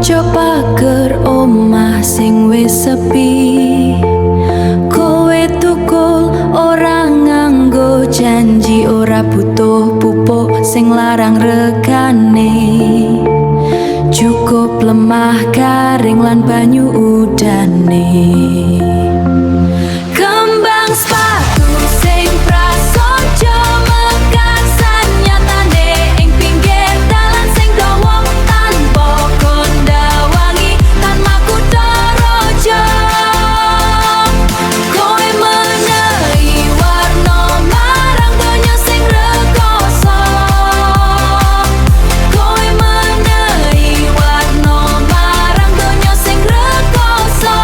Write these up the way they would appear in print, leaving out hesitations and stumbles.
pojok pager omah sing wis sepi. Kowe tukul ora nganggo janji, ora butuh pupuk sing larang regane. Cukup lemah garing lan banyu udane. Kembang sepatu sing prasaja mekar sanyatane ing pinggir dalan sing dawa tanpa gondawangi tan makutha raja. Kowe menehi warna marang donya sing rekoso. Kowe menehi warna marang donya sing rekoso.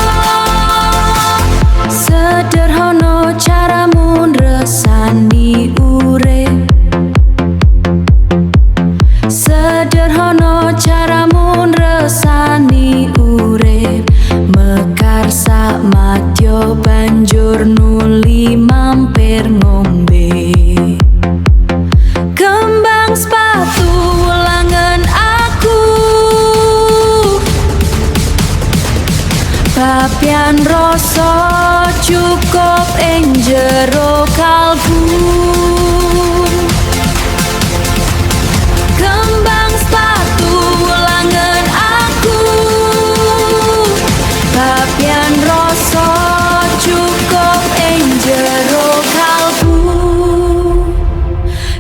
Sederhana caramu nresani urip. Sederhana caramu nresani urip. Mekar sak madya banjur nuli mampir ngombe. Kembang sepatu wulangen aku. Bab yen rasa cukup ing jero kalbu. Kembang sepatu wulangen aku. Bab yen rasa cukup ing jero kalbu.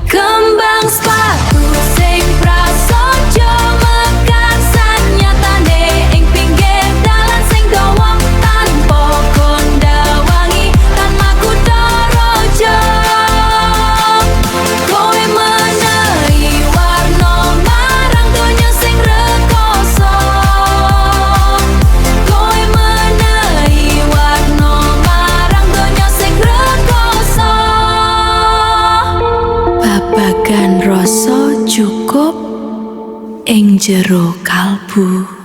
Kembang sepatu sing prasaja mekar sanyatane ing pinggir dalan sing dawa tanpa gondawangi tan makutha raja. Kowe menehi warna marang donya sing rekoso. Kowe menehi warna marang donya sing rekoso. Babagan rasa cukup ing jero kalbu.